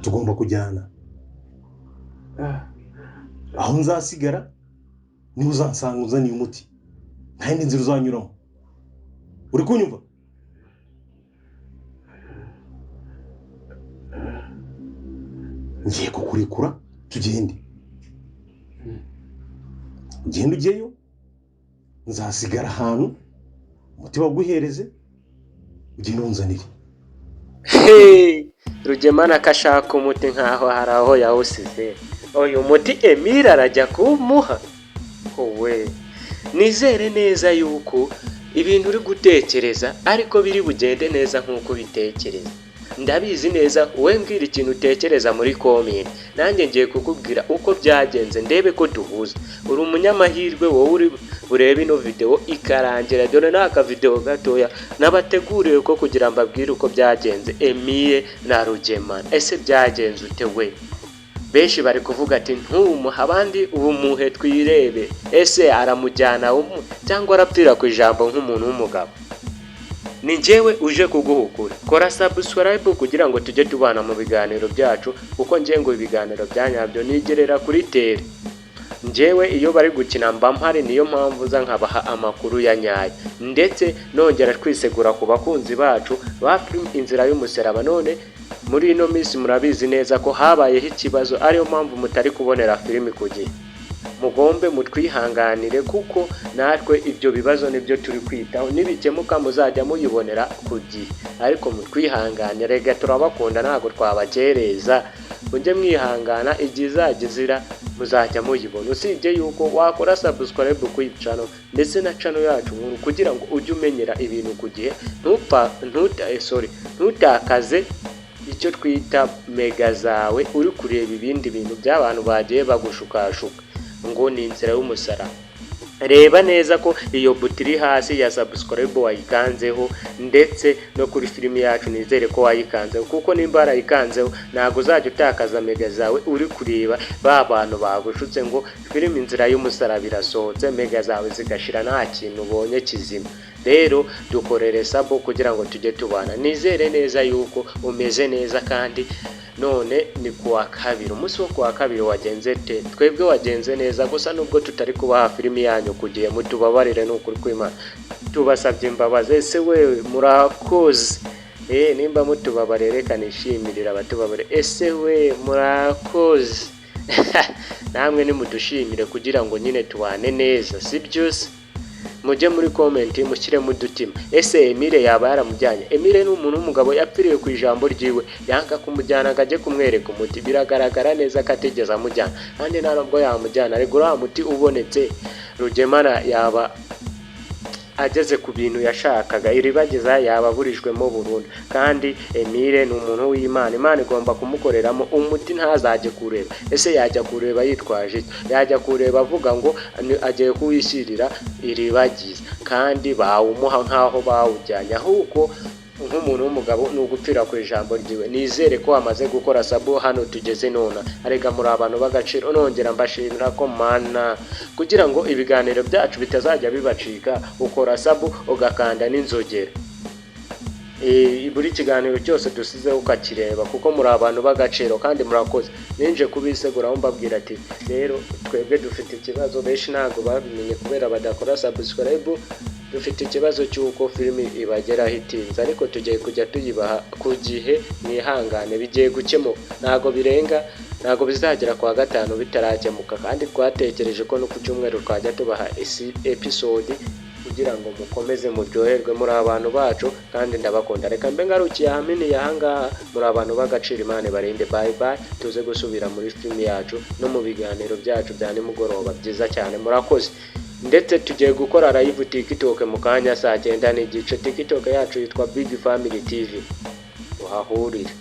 Tugomba kujyana aho nzasigara, niho uzansanga uzaniye umuti, nta yindi nzira uzanyuramo. Uri kunyumva? Ngiye kukurekura tugende, ugende ujyeyo, nzasigara ahantu umuti baguhereze, ugende unzanire. Hey, Rugemana ko ashaka umuti nkaho hari aho yawusize. Uyu muti Emile arajya kuwumuha? We nizere neza yuko ibintu uri gutekereza ariko biri bugende neza nk'uko ubitekereza. Ndabizi neza, wowe mbwira ikintu utekereza muri comment, nanjye ngiye kukubwira uko byagenze, ndebe ko duhuza. Uri umunyamahirwe wowe uri burebe ino video ikarangira. Dore ni akavideo gatoya nabateguriye ko kugira mbabwire uko byagenze Emile na Rugemana. Ese byagenze ute we? Benshi bari kuvuga ati ntumuhe, abandi ubumuhe twirebe. Ese aramujyana umwe cyangwa arapfira ku ijambo nk'umuntu w'umugabo? Ni njyewe uje kuguhugura. Kora subscribe kugira ngo tujye tubana mu biganiro byacu, kuko njye ngo ibiganiro bya nyabyo nigerera kuri tere. Njyewe iyo bari gukina mba mpari, niyo mpamvu nza nkabaha amakuru ya nyayo, ndetse nongera twisegura ku bakunzi bacu ba film Inzira y'Umusaraba. None muri ino minsi murabizi neza ko habayeho ikibazo, ariyo mpamvu mutari kubonera filimi ku gihe. Mugombe mutwihanganire kuko natwe ibyo bibazo nibyo turi kwitaho, nibikemuka muzajya muyibonera ku gihe, ariko mutwihanganire. Rega turabakunda, ntabwo twabakereza. Mujye mwihangana, igihe izajya izira muzajya muyibona. Usibye yuko wakora subscribe kuri channel ndetse na channel yacu nkuru kugira ngo ujye umenyera ibintu ku gihe, ntupfa ntuta sorry, ntutakaze icyo twita mega zawe uri kureba ibindi bintu by'abantu bagiye bagushukashuka ngo ni Inzira y'Umusaraba. Reba neza ko iyo buto iri hasi ya subscribe wayikanzeho, ndetse no kuri filimi yacu nizere ko wayikanzeho, kuko nimba warayikanzeho ntabwo uzajya utakaza mega zawe uri kureba ba bantu bagushutse ngo filimi Inzira y'Umusaraba irasohotse, mega zawe zigashira nta kintu ubonye kizima. Rero dukorere sub kugira ngo tujye tubana. Nizere neza yuko umeze neza, kandi none ni kuwa kabiri. Umunsi wo kuwa kabiri wagenze te? Twebwe wagenze neza, gusa nubwo tutari kubaha filimi yanyu ku gihe, mutubabarire, ni ukuri kw'Imana tubasabye imbabazi. Ese we murakoze? Nimba mutubabariye, reka nishimirire abatubabarire. Ese we murakoze? Namwe nimudushimire kugira ngo nyine tubane neza, si byose? Mujye muri comment mushyiremo udutima. Ese Emile yaba yaramujyanye? Emile ni umuntu w'umugabo, yapfiriye ku ijambo ryiwe, yanga kumujyana ngo ajye kumwereka umuti. Biragaragara neza ko atigeze amujyana, kandi nta nubwo yamujyana. Ariko uriya muti ubonetse, Rugemana yaba ageze ku bintu yashakaga, Iribagiza yaba aburijwemo burundu. Kandi Emile ni umuntu w'Imana, Imana igomba kumukoreramo umuti, ntazajye kureba. Ese yajya kureba yitwaje iki? Yajya kureba avuga ngo agiye kuwishyirira Iribagiza, kandi bawumuha nk'aho bawujyanye? Ahubwo nk'umuntu w'umugabo ni ugupfira ku ijambo ryiwe. Nizere ko wamaze gukora sub hano tugeze nona. Arega muri abantu b'agaciro, nongera mbashimira ko mana kugira ngo ibiganiro byacu bitazajya bibacika, ukora sub ugakanda n'inzogera, buri kiganiro cyose dusizeho ukakireba, kuko muri abantu b'agaciro kandi murakoze. Ninje kubiseguraho mbabwira ati rero twebwe dufite ikibazo, benshi ntabwo babimenye kubera badakora subscribe. Dufite ikibazo cy'uko filimi ibageraho itinze, ariko tugiye kujya tuyibaha ku gihe, mwihangane, bigiye gukemuka. Ntabwo birenga, ntabwo bizagera kwa gatanu bitarakemuka. Kandi twatekereje ko no ku cyumweru twajya tubaha isi episode kugira ngo mukomeze muryoherwe. Muri abantu bacu kandi ndabakunda. Reka mbe ngarukiye ahaminiye ahangaha. Muri abantu b'agaciro, Imana ibarinde. Bye bye, tuze gusubira muri filimi yacu no mu biganiro byacu bya nimugoroba byiza cyane. Murakoze. Ndetse tugiye gukora live TikTok mu kanya saa 9:30. TikTok yacu yitwa Big Family TV, tuhahurire.